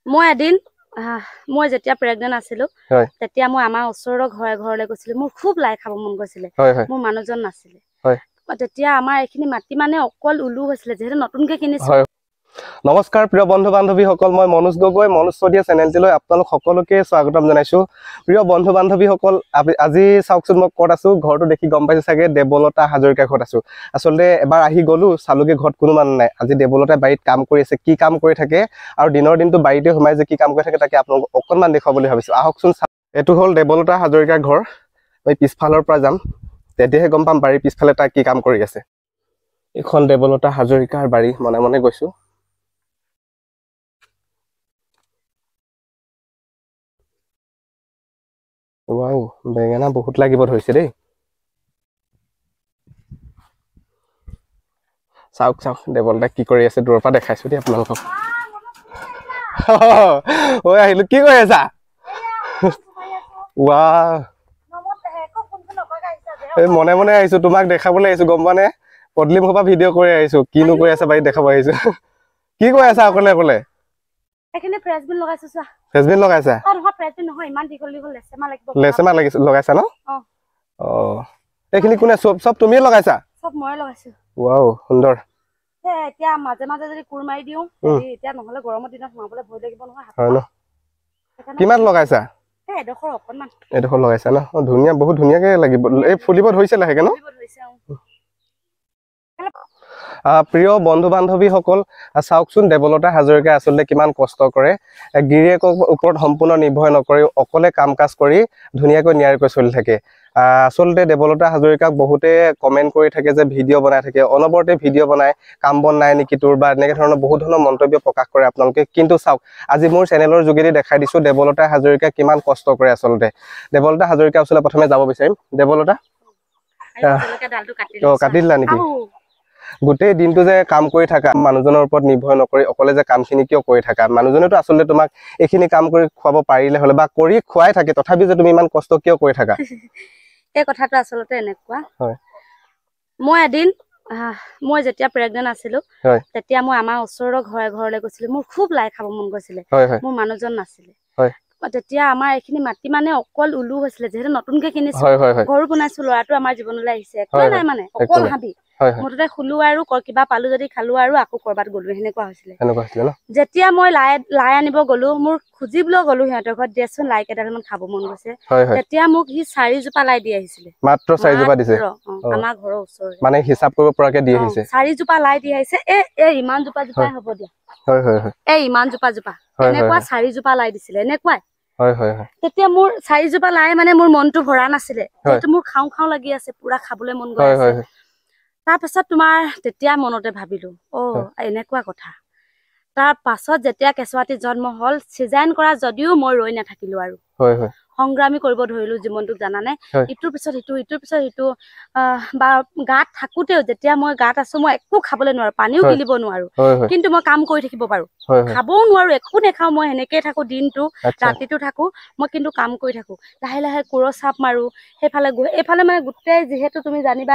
মই এদিন মই যেতিয়া প্ৰেগনেন্ট আছিলো তেতিয়া মই আমাৰ ওচৰৰ ঘৰে ঘৰলৈ গৈছিলো। মোৰ খুব লাই খাব মন গৈছিলে, মোৰ মানুহজন নাছিলে। তেতিয়া আমাৰ এইখিনি মাটি মানে অকল উলু হৈছিলে, যিহেতু নতুনকে কিনিছো। নমস্কাৰ প্ৰিয় বন্ধু বান্ধৱীসকল, মই মনোজ গগৈ, মনোজ শদিয়া চেনেলটিলৈ আপোনালোক সকলোকে স্বাগতম জনাইছো। প্ৰিয় বন্ধু বান্ধৱীসকল, আজি চাওকচোন মই ক'ত আছো। ঘৰটো দেখি গম পাইছে চাগে, দেৱলতা হাজৰিকাৰ ঘৰত আছো। আচলতে এবাৰ আহি গ'লো, চালোগে ঘৰত কোনো মানুহ নাই। আজি দেৱলতাই বাৰীত কাম কৰি আছে, কি কাম কৰি থাকে আৰু দিনৰ দিনটো বাৰীতে সোমাই যে কি কাম কৰি থাকে তাকে আপোনালোক অকণমান দেখুৱাব বুলি ভাবিছো। আহকচোন। এইটো হ'ল দেৱলতা হাজৰিকাৰ ঘৰ। মই পিছফালৰ পৰা যাম, তেতিয়াহে গম পাম বাৰীৰ পিছফালে তাই কি কাম কৰি আছে। এইখন দেৱলতা হাজৰিকাৰ বাৰী, মনে মনে গৈছো। ৱাও, বেঙেনা বহুত লাগিব ধৰিছে দেই। চাওক চাওক দেৱলতা কি কৰি আছে, দূৰৰ পৰা দেখাইছো দেই আপোনালোকক। ঐ আহিলো, কি কৰি আছা? ৱাও, এই মনে মনে আহিছো, তোমাক দেখাবলৈ আহিছো, গম পোৱা নে? পদূলি মুখৰ পৰা ভিডিঅ' কৰি আহিছো, কিনো কৰি আছা বাৰীত দেখাব আহিছো। কি কৰি আছা অকলে অকলে? লগাইছা ন? অ, এইখিনি কোনে চব তুমিয়ে লগাইছা? ৱাও, সুন্দৰ। এতিয়া মাজে মাজে যদি কোৰ মাৰি দিওঁ, এতিয়া নহ'লে গৰমৰ দিনত সোমাবলৈ ভয় লাগিব নহয়। হয় ন? কিমান লগাইছা? এডোখৰ অকণমান। এডোখৰ লগাইছা ন? অ, ধুনীয়া, বহুত ধুনীয়াকে লাগিব। এই ফুলিব ধৰিছে লাহেকে ন? প্ৰিয় বন্ধু বান্ধৱীসকল, চাওকচোন দেৱলতা হাজৰিকাই আচলতে কিমান কষ্ট কৰে। গিৰিয়েকৰ ওপৰত সম্পূৰ্ণ নিৰ্ভৰ নকৰি অকলে কাম কাজ কৰি ধুনীয়াকৈ নিয়াৰিকৈ চলি থাকে। আচলতে দেৱলতা হাজৰিকাক বহুতে কমেণ্ট কৰি থাকে যে ভিডিঅ' বনাই থাকে, অনবৰতে ভিডিঅ' বনাই, কাম বন নাই নেকি তোৰ, বা এনেকৈ ধৰণৰ বহুত ধৰণৰ মন্তব্য প্ৰকাশ কৰে আপোনালোকে। কিন্তু চাওক, আজি মোৰ চেনেলৰ যোগেদি দেখাই দিছোঁ দেৱলতা হাজৰিকাই কিমান কষ্ট কৰে। আচলতে দেৱলতা হাজৰিকাৰ ওচৰলৈ প্ৰথমে যাব বিচাৰিম। দেৱলতা, কাটি দিলা নেকি? গোটেই দিনটো যে কাম কৰি থাকা, মানুহজনৰ ওপৰত নিৰ্ভৰ নকৰি অকলে যে কামখিনি কিয় কৰি থাকা? মানুহজনেতো আচলতে তোমাক এইখিনি কাম কৰি খুৱাব পাৰিলে হ'লে বা কৰি খুৱাই থাকে, তথাপি যে তুমি ইমান কষ্ট কিয় কৰি থাকা? এই কথাটো আচলতে এনেকুৱা, মই এদিন মই যেতিয়া প্ৰেগনেন্ট আছিলো তেতিয়া মই আমাৰ ওচৰৰ ঘৰে ঘৰলৈ গৈছিলো। মোৰ খুব লাই খাব মন গৈছিলে, মোৰ মানুহজন নাছিলে। তেতিয়া আমাৰ এইখিনি মাটি মানে অকল উলু হৈছিলে, যিহেতু নতুনকে কিনিছো, ঘৰো বনাইছো, ল'ৰাটো আমাৰ জীৱনলৈ আহিছে, একোৱে নাই মানে, অকল হাবি। মুঠতে শুলো আৰু কিবা পালো যদি খালো আৰু আকৌ কৰবাত গলো, সেনেকুৱা হৈছিলে। যেতিয়া মই লাই লাই আনিব গলো, মোৰ খুজিবলৈ গলো সিহঁতৰ ঘৰত, দিয়াচোন লাই কেইডালমান খাব মন গৈছে। তেতিয়া মোক সি 4জোপা লাই দি আহিছিলে। মাত্ৰ 4জোপা দিছে? আমাৰ ঘৰৰ ওচৰৰে, মানে হিচাপ কৰিব পৰাকে দি আহিছে। 4জোপা লাই দি আহিছে। এই ইমান জোপা জোপাই হ'ব দিয়া, এই ইমান জোপা জোপা, এনেকুৱা 4জোপা লাই দিছিলে, এনেকুৱাই। তেতিয়া মোৰ 4জোপা লাই মানে মোৰ মনটো ভৰা নাছিলে, যিহেতু মোৰ খাওঁ খাওঁ লাগি আছে, পুৰা খাবলৈ মন গৈ আছে। তাৰপাছত তোমাৰ তেতিয়া মনতে ভাবিলো, অ এনেকুৱা কথা। তাৰ পাছত যেতিয়া কেঁচুৱাটি জন্ম হ'ল, চিজাইন কৰা যদিও মই ৰৈ নাথাকিলো আৰু সংগ্ৰামী কৰিব ধৰিলো জীৱনটোক, জানানে? ইটোৰ পিছত সিটো, ইটোৰ পিছত সিটো। বা গাত থাকোতেও যেতিয়া মই গাত আছো, মই একো খাবলৈ নোৱাৰো, পানীও গিলিব নোৱাৰো, কিন্তু মই কাম কৰি থাকিব পাৰো। খাবও নোৱাৰো, একো নেখাওঁ, মই সেনেকেই থাকো দিনটো, ৰাতিটো থাকো মই, কিন্তু কাম কৰি থাকো। লাহে লাহে কোৰৰ চাপ মাৰো, সেইফালে এইফালে মানে গোটেই, যিহেতু তুমি জানিবা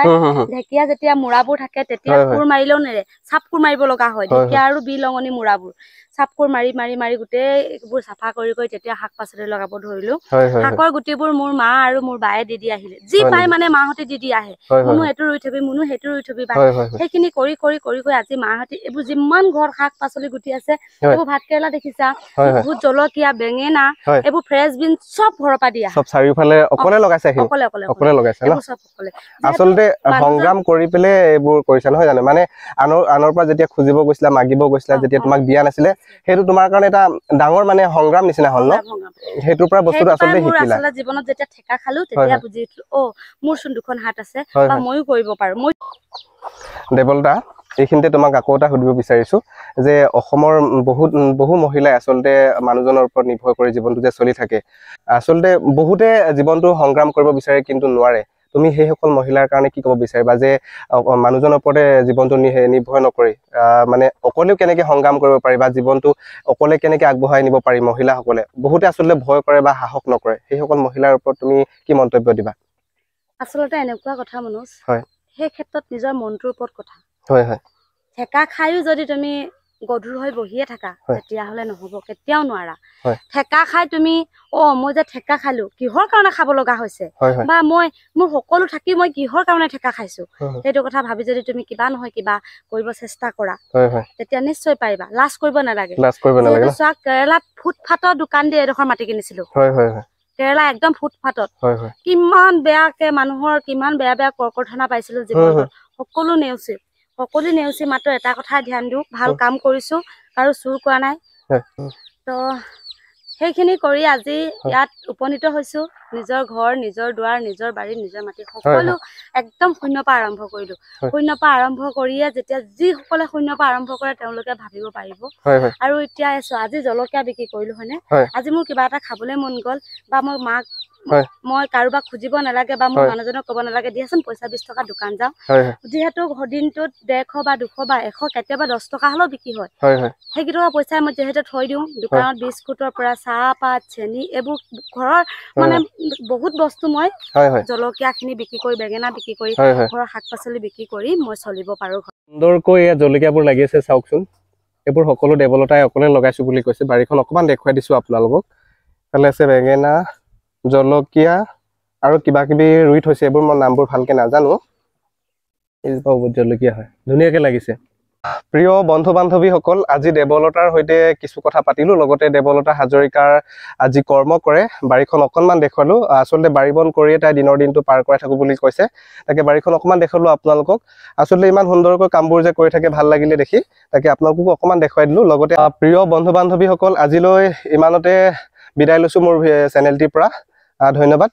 ঢেকীয়া যেতিয়া মূৰাবোৰ থাকে তেতিয়া কোৰ মাৰিলেও নেৰে, চাপ কোৰ মাৰিব লগা হয়। ঢেকীয়া আৰু বিলঙনি মূৰাবোৰ চাপ কোৰ মাৰি মাৰি মাৰি গোটেই এইবোৰ চাফা কৰি কৰি তেতিয়া শাক পাচলি লগাব ধৰিলো। শাকৰ গুটিবোৰ মোৰ মা আৰু মোৰ বায়ে দি দি আহিলে, যি পাই মানে মাহঁতে দি দি আহে, মুনু এইটো ৰুই থবি, মুনু সেইটো ৰুই থবি, বা সেইখিনি কৰি কৰি কৰি কৰি আজি মাহঁতে এইবোৰ যিমান ঘৰত শাক পাচলি গুটি আছে, এইবোৰ ভাত কেৰেলা দেখিছা, ভোট জলকীয়া, বেঙেনা, এইবোৰ ফ্ৰেছ বিন চব ঘৰৰ পৰা দিয়া। চব চাৰিওফালে অকলে লগাইছে? অকলে অকলে অকলে লগাইছে ন? চব অকলে। আচলতে সংগ্ৰাম কৰি পেলাই এইবোৰ কৰিছা নহয় জানো? মানে আনৰ পৰা যেতিয়া খুজিব গৈছিলা, মাগিব গৈছিলা, যেতিয়া তোমাক দিয়া নাছিলে, সেইটো তোমাৰ কাৰণে এটা ডাঙৰ মানে সংগ্ৰাম নিচিনা হ'ল ন? সেইটোৰ পৰা বস্তুটো আচলতে শিকিলা। আচলতে জীৱনত যেতিয়া ঠেকা খালো তেতিয়া বুজি উঠিলো, অ মোৰ চোন দুখন হাত আছে বা ময়ো কৰিব পাৰো। মই দেৱলতা, এইখিনিতে তোমাক আকৌ এটা সুধিব বিচাৰিছো যে অসমৰ বহু মহিলাই আচলতে মানুহজনৰ ওপৰত নিৰ্ভৰ কৰি জীৱনটো যে চলি থাকে, আচলতে বহুতে জীৱনটো সংগ্ৰাম কৰিব বিচাৰে কিন্তু নোৱাৰে। তুমি সেইসকল মহিলাৰ কাৰণে কি ক'ব বিচাৰিবা যে মানুহজনৰ ওপৰতে জীৱনটো নিৰ্ভৰ নকৰি মানে অকলেও কেনেকৈ সংগ্ৰাম কৰিব পাৰি বা জীৱনটো অকলে কেনেকৈ আগবঢ়াই নিব পাৰি? মহিলাসকলে বহুতে আচলতে ভয় কৰে বা সাহস নকৰে, সেইসকল মহিলাৰ ওপৰত তুমি কি মন্তব্য দিবা? আচলতে এনেকুৱা কথা মনোজ, সেই ক্ষেত্ৰত নিজৰ মনটোৰ ওপৰত কথা। হয় হয়। ঠেকা খায়ো যদি তুমি গধুৰ হৈ বহিয়ে থাকা তেতিয়াহ'লে নহ'ব, কেতিয়াও নোৱাৰা। ঠেকা খাই তুমি মই যে ঠেকা খালো কিহৰ কাৰণে খাব লগা হৈছে, বা মই মোৰ সকলো থাকি মই কিহৰ কাৰণে ঠেকা খাইছো, সেইটো কথা ভাবি যদি তুমি কিবা নহয় কিবা কৰিব চেষ্টা কৰা তেতিয়া নিশ্চয় পাৰিবা। লাজ কৰিব নালাগে। চোৱা, কেৰেলাত ফুটফাটৰ দোকান দি এডোখৰ মাটি কিনিছিলো। কেৰেলা একদম ফুটফাটত, কিমান বেয়াকে মানুহৰ কিমান বেয়া বেয়া কৰ্কথনা পাইছিলো জীৱনত, সকলো নেওচি, সকলো নেওচি মাত্ৰ এটা কথাই ধ্যান দিওঁ, ভাল কাম কৰিছো, কাৰো চুৰ কৰা নাই। তো সেইখিনি কৰি আজি ইয়াত উপনীত হৈছো। নিজৰ ঘৰ, নিজৰ দুৱাৰ, নিজৰ বাৰী, নিজৰ মাটি, সকলো একদম শূন্যৰ পৰা আৰম্ভ কৰিলো। শূন্যৰ পৰা আৰম্ভ কৰিয়ে যেতিয়া যিসকলে শূন্যৰ পৰা আৰম্ভ কৰে তেওঁলোকে ভাবিব পাৰিব। আৰু এতিয়া আজি জলকীয়া বিক্ৰী কৰিলো হয়নে, আজি মোৰ কিবা এটা খাবলৈ মন গ'ল, বা মই মাক মই কাৰোবাক খুজিব নালাগে, বা মোৰ মানুহজনক ক'ব নালাগে দিয়াচোন পইচা 20 টকা দোকান যাওঁ। যিহেতু দিনটোত 150 বা 200 বা 100 কেতিয়াবা 10 টকা হ'লেও বিক্ৰী হয়, সেইকেইটকা পইচাই মই যিহেতু থৈ দিওঁ দোকানত। বিস্কুটৰ পৰা চাহপাত, চেনি, এইবোৰ ঘৰৰ মানে বহুত বস্তু মই জলকীয়াখিনি বিক্ৰী কৰি, বেঙেনা বিক্ৰী কৰি, ঘৰৰ শাক পাচলি বিক্ৰী কৰি মই চলিব পাৰোঁ। সুন্দৰকৈ এয়া জলকীয়াবোৰ লাগি আছে, চাওকচোন। এইবোৰ সকলো দেৱলতাই অকলে লগাইছো বুলি কৈছে। বাৰীখন অকণমান দেখুৱাই দিছোঁ আপোনালোকক। ফালে আছে বেঙেনা, জলকীয়া আৰু কিবা কিবি ৰুই থৈছে, এইবোৰ মই নামবোৰ ভালকে নাজানো। এইজোপা জলকীয়া হয়, ধুনীয়াকে লাগিছে। প্ৰিয় বন্ধু বান্ধৱীসকল, আজি দেৱলতাৰ সৈতে কিছু কথা পাতিলো, লগতে দেৱলতা হাজৰিকাৰ আজি কৰ্ম কৰে বাৰীখন অকণমান দেখুৱালো। আচলতে বাৰী বন কৰিয়ে তাই দিনৰ দিনটো পাৰ কৰাই থাকো বুলি কৈছে, তাকে বাৰীখন অকণমান দেখুৱালো আপোনালোকক। আচলতে ইমান সুন্দৰকৈ কামবোৰ যে কৰি থাকে ভাল লাগিলে দেখি, তাকে আপোনালোককো অকণমান দেখুৱাই দিলো। লগতে প্ৰিয় বন্ধু বান্ধৱীসকল, আজিলৈ ইমানতে বিদায় লৈছো মোৰ চেনেলটিৰ পৰা। ধন্যবাদ।